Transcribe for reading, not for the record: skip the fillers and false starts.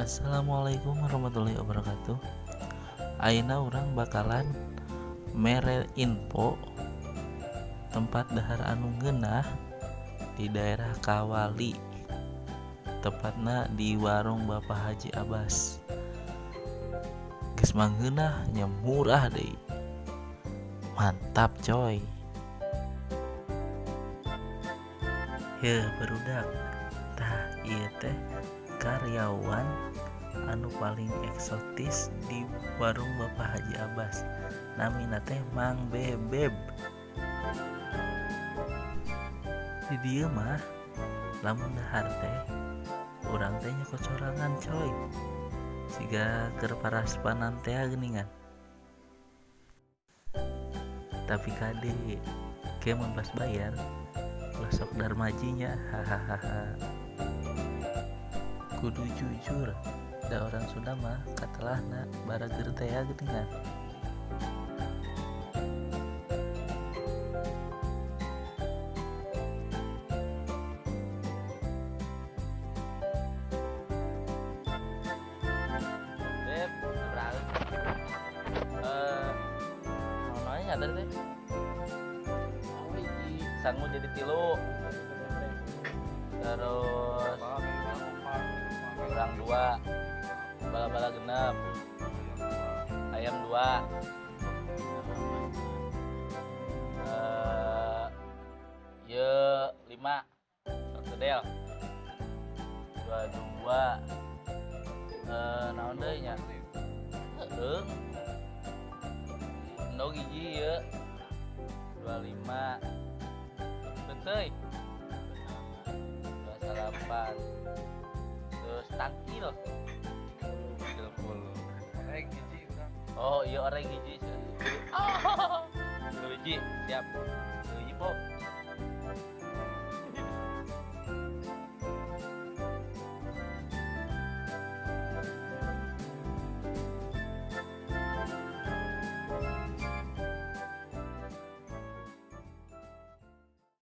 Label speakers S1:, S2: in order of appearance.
S1: Assalamualaikum warahmatullahi wabarakatuh. Ayeuna urang bakalan mere info tempat dahar anu ngeunah di daerah Kawali, tepatna di warung Bapak Haji Abbas. Geus mah ngeunah nya, murah deui. Mantap, coy. Heuh, barudak, tah ieu teh karyawan anu paling eksotis di warung Bapak Haji Abbas, namina teh Mang Bebeb. Di dieu mah lamun dahar teh urang teh nyokot sorangan, coy, siga keur paraspanan teh geuningan. Tapi kade ke mun pas bayar ulah sok darmaji nya, hahaha. Kudu jujur, da orang Sunda mah katelahna barageur teh geuningan. Beb, sabaraha? Naon nya tadi teh? Sangu jadi 3. Terus kurang 2, bala-bala 6, ayam 2, ye 5, perkedel 22, naon deui nya? Heeh. Endog hiji ye 25, beuteuy 28, terus tangkil 30.
S2: Oreng hiji urang.
S1: Oh iya, oreng hiji. Oh, 3 hiji, siap. 3 hiji, po.